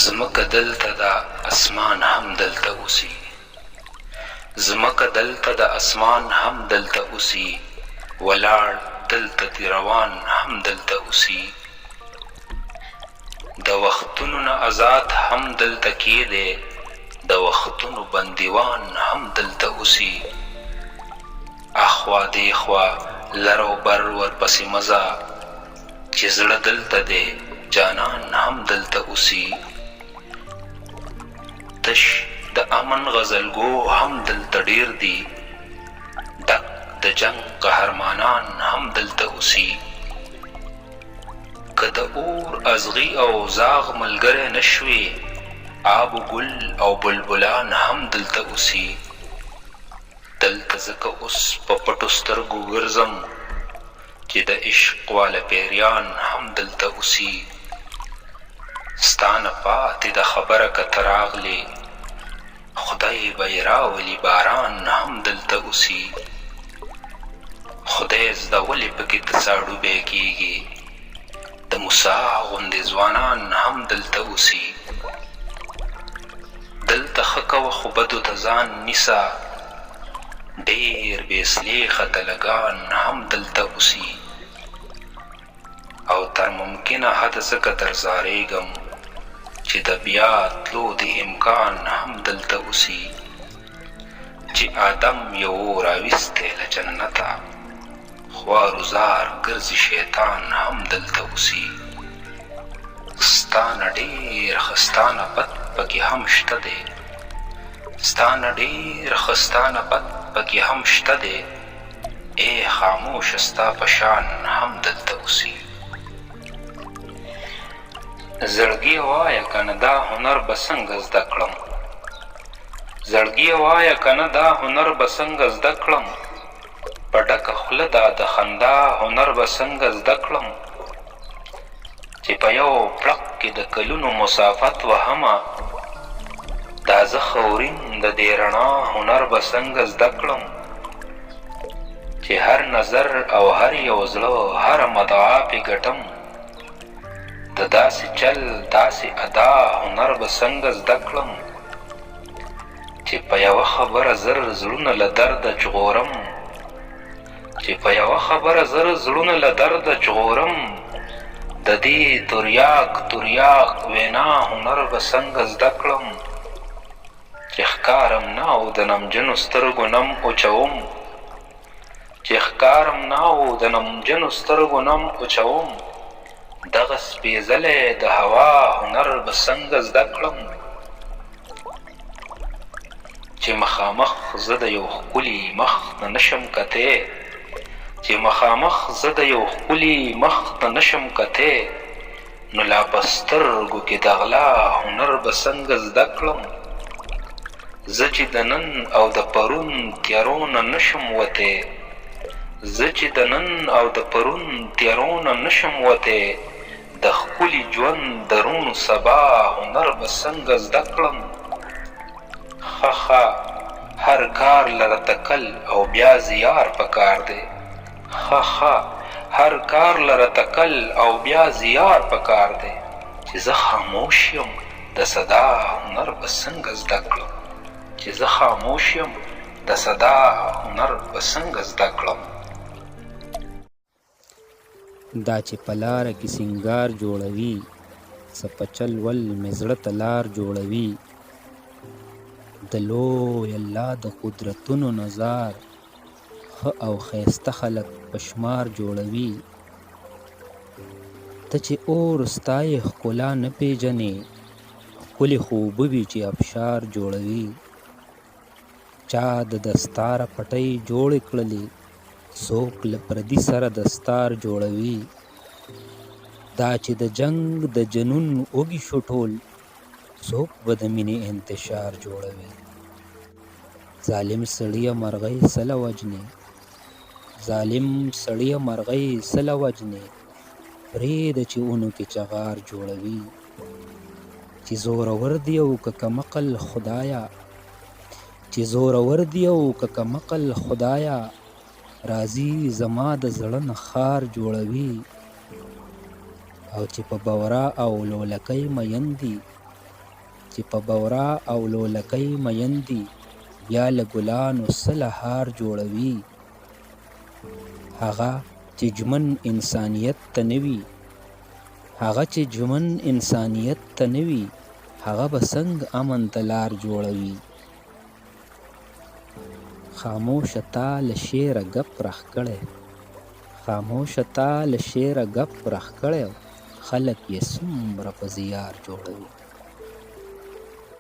ځمکه دلته ده اسمان هم دلته اوسي ځمکه دلته ده اسمان هم دلته اوسي ولاړ دلته دي روان هم دلته اوسي د وختونو نه ازاد هم دلته کیدی د وختونو بندیوان هم دلته اوسي اخوا دیخوا لر او بر ورپسې مه ځه چې زړه دلته دی جانان هم دلته اوسي تش د امن غزلګو هم دلته ډیر دي ډک د جنګ قهرمانان هم دلته اوسي که د اور ازغي او زاغ ملګری نه شوې آب و ګل او بلبلان هم دلته اوسي دلته ځکه اوس په پټو سترګو ګرځم چې د عشق واله پيريان هم دلته اوسي ستا نه پاتې ده خبره که ته راغلې خدای به يې راولي باران هم دلته اوسي خدای زده ولې پکې ته څاړوبی کېږې د موسی غوندې ځوانان هم دلته اوسي دلته ښه کوه خو بدو ته ځان نیسه ډېر بې سلېخه تلګان هم دلته اوسي او تر ممکنه حده ځکه در ځارېږم چې د بیا تلو دې امکان هم دلته اوسي چې آدم یو راویستی له جنته خوار و زار ګرځي شیطان هم دلته اوسي ستا نه ډېر ښه ستا نه بد پکې هم شته دی ستا نه ډېر ښه ستا نه بد پکې هم شته دی ای خاموشه ستا په شان هم دلته اوسي. زړګیه وایه کنه دا هنر به څنګه زده کړم زړګیه وایه کنه دا هنر به څنګه زده کړم په ډکه خوله دا د خندا هنر به څنګه زده کړم چې په یو پړق کې د کلونو مسافت وهمه دا زه خورین د دې رڼا هنر به څنګه زده کړم چې هر نظر او هر یو زړه هره مدعا پې ګټم د داسې چل داسې ادا هنر به څنګه زده کړم چې په یوه خبره زر زړونه له درده ژغورم چې په یوه خبره زر زړونه له درده ژغورم د دې تریاک تریاک وینا هنر به څنګه زده کړم چې ښکارم نه او د نمجنو سترګو نم اوچوم چې ښکارم نه او د نمجنو سترګو نم اوچوم دغه سپېځلی د هوا هنر به څنګه زده کړم چې مخامخ زه د یو ښکلي مخ ته نشم کتی چې مخامخ زه د یو ښکلي مخ ته نشم کتی نو لا په سترګو کې د غلا هنر به څنګه زده کړم زه چې د نن او د پرون تیارو نه نشم وتی زه چې د نن او د پرون تیارو نه نشم وتی د ښکلي ژوند د روڼ سبا هنر به څنګه زده کړم ښه ښه هر کار لره تکل او بیا زیار پکار دی ښه ښه هر کار لره تکل او بیا زیار پکار دی چې زه خاموش یم د صدا هنر به څنګه زده کړم چې زه خاموش یم د صدا هنر به څنګه زده کړم. دا چې په لاره کې سینګار جوړوي څه په چل ول مې زړه ته لار جوړوي د لوی الله د قدرتونو نظار ښه او ښایسته خلک په شمار جوړوي ته چې اور ستا یې ښکلا نه پېژنې ښکلي خو اوبه وي چې ابشار جوړوي چا د دستاره پټۍ جوړې کړلې څوک له پردي سره دستار جوړوي دا چې د جنګ د جنون وږي شو ټول څوک به د مینې انتشار جوړوي ظالم سړیه مرغۍ څه له وژنې ظالم سړیه مرغۍ څه له وژنې پرېږده چې ونو کې چغار جوړوي چې زورور دی او که کمقل خدایا چې زورور دی او که کمقل خدایا راځي زما د زړه نه خار جوړوي او چې په بورا او لولکۍ مین دي. چې په بورا او لولکۍ مین دي بیا له ګلانو څه له هار جوړوي. هغه چې ژمن انسانیت ته نه وي هغه چې ژمن انسانیت ته نه وي هغه به څنګه امن ته لار جوړوي. خاموشه تا له شعره ګپ راښکلی خاموشه تا له شعره ګپ راښکلی خلک یې څومره په زیار جوړوي.